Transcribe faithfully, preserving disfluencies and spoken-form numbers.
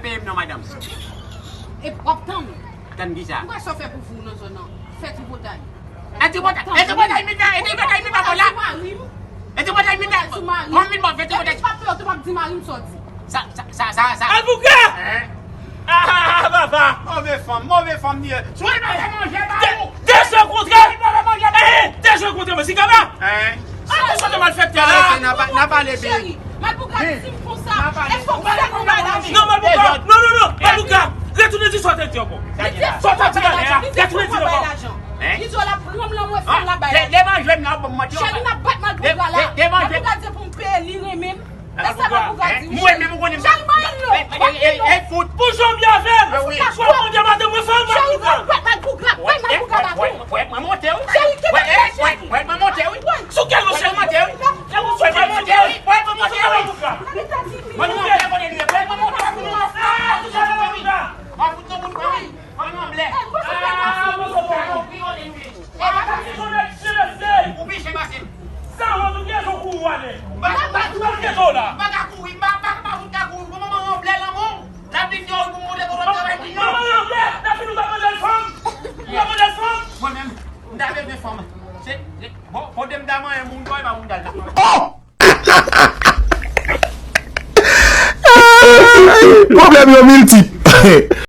Peye m non, madanm. E w ap tann. Tann ki sa? Ou wè sa w fè pou vou nan zòn nan? Fè tripotay. E tripotay, e tripotay mi fè, e tripotay mi fè bon la. E tripotay mi fè. Kòm mi bon fè tripotay. Epi pa pè w tou, pa di mari m sa w di. Sa, sa, sa, sa, sa. Al bouka! Hein? Ah, papa! Move fanm, move fanm li ye. Sou li pa fè manje ba ou. Deje kontre! Li pa fè manje ba ou. Deje kontre, mwen si kaba. Hein? An te sote malfektè la. N a pale byen. Malpougra di m konsa. Èske w pa konn bagay la? Non, Malpougra. Non, non, non. Malpougra. Retounen di sa w te di ankò. Sa w te di la. Retounen di l ankò. Li di w l ap pran m lan mwen fanm la bay la. Devan jwèm nan, ban m manti. Cheri, n ap bat Malpougra la. Malpougra di pou m peye li renmen m. E sa Malpougra di wi. Mwen menm ou konnen m. Cheri, ban l non. Ban l non. Pou jan w byen avè m. Ou ap mande madanm mwen fanm Malpougra. Cheri, bat Malpougra. Bat Malpougra la tou. Mwen monte wi. Cheri, kite m. Mwen monte wi. Sou kèl mesye? Mwen monte wi. Mwen monte wi. Mwen monte wi. Mwen monte wi. Mwen monte wi. Mwen fout nou bout mwen wi. Mwen anblè. Mwen fout nou bout mwen wi. Ou pije pase m. Sa w ap gen jou kou wane. M pa ka kouri, m pa ka kouri, m pa ka kouri. Kòman manman anblè lanmou? N ap vin di w pou montre kòman travay ki yo. Manman anblè, n ap vin ou pa mande l fanm. Ou pa mande l fanm. Mwen menm, m ta bezwen fanm. Se, se, bon, kote m ta manyen moun, kòman e pa moun dal ta. Oh! Pwoblèm yo miltip.